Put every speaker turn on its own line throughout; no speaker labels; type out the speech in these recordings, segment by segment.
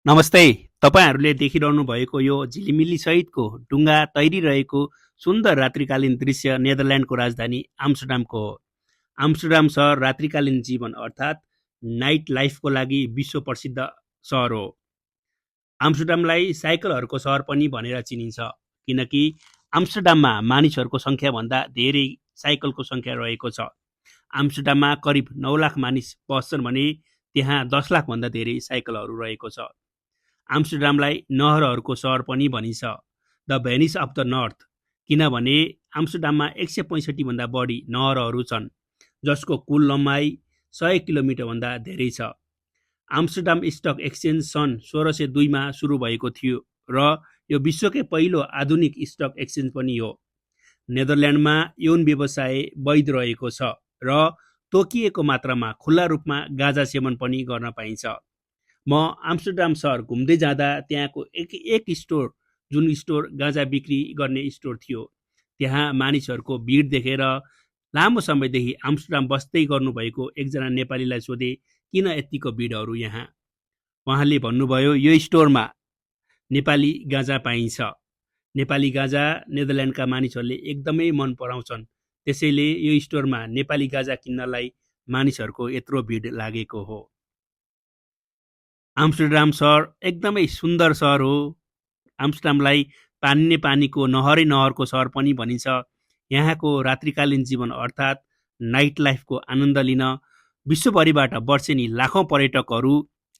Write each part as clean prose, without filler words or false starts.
नमस्ते। तपाईहरूले देखिरहनु भएको यो झिलिमिली सहितको डुङ्गा तैरिरहेको सुन्दर रात्रिकालीन दृश्य नेदरल्यान्डको राजधानी आम्स्टर्डमको हो। आम्स्टर्डम सहर रात्रिकालीन जीवन अर्थात् नाइट लाइफको लागि विश्व प्रसिद्ध सहर हो। आम्स्टर्डमलाई साइकलहरूको सहर पनि भनेर चिनिन्छ, किनकि आम्स्टर्डममा मानिसहरूको सङ्ख्याभन्दा धेरै साइकलको सङ्ख्या रहेको छ। आम्स्टर्डममा करिब 9 लाख मानिस बस्छन् भने त्यहाँ 10 लाखभन्दा धेरै साइकलहरू रहेको छ। आम्स्टर्डमलाई नहरहरूको सहर पनि भनिन्छ, the Venice of the north, किनभने आम्स्टर्डममा 165 भन्दा बढी नहरहरू छन्, जसको कुल लम्बाइ 100 किलोमिटरभन्दा धेरै छ। आम्स्टर्डम स्टक एक्सचेन्ज सन् 1602 मा सुरु भएको थियो र यो विश्वकै पहिलो आधुनिक स्टक एक्सचेन्ज पनि हो। नेदरल्यान्डमा यौन व्यवसाय वैध रहेको छ र तोकिएको मात्रामा खुल्ला रूपमा गाँजा सेवन पनि गर्न पाइन्छ। म आम्स्टर्डम सहर घुम्दै जाँदा त्यहाँको एक स्टोर, जुन स्टोर गाँजा बिक्री गर्ने स्टोर थियो, त्यहाँ मानिसहरूको भिड देखेर लामो समयदेखि आम्स्टर्डम बस्दै गर्नुभएको एकजना नेपालीलाई सोधे, किन यतिको भिडहरू यहाँ? उहाँले भन्नुभयो, यो स्टोरमा नेपाली गाँजा पाइन्छ। नेपाली गाँजा नेदरल्यान्डका मानिसहरूले एकदमै मन पराउँछन्, त्यसैले यो स्टोरमा नेपाली गाँजा किन्नलाई मानिसहरूको यत्रो भिड लागेको हो। आम्स्टर्डम सहर एकदमै सुन्दर सहर हो। आम्स्टर्डमलाई पानी पानीको नहरको सहर पनि भनिन्छ। यहाँको रात्रिकालीन जीवन अर्थात् नाइट लाइफको आनन्द लिन विश्वभरिबाट वर्षेनी लाखौँ पर्यटकहरू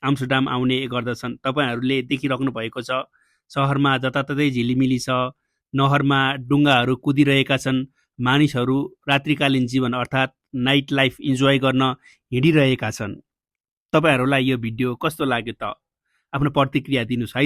आम्स्टर्डम आउने गर्दछन्। तपाईहरूले देखिराख्नु भएको छ, सहरमा जताततै झिलिमिली छ, नहरमा डुङ्गाहरू कुदिरहेका छन्, मानिसहरू रात्रिकालीन जीवन अर्थात् नाइट लाइफ इन्जोय गर्न हिँडिरहेका छन्। तपाईहरूलाई यो भिडियो कस्तो लाग्यो त? आफ्नो प्रतिक्रिया दिनुहोस् है।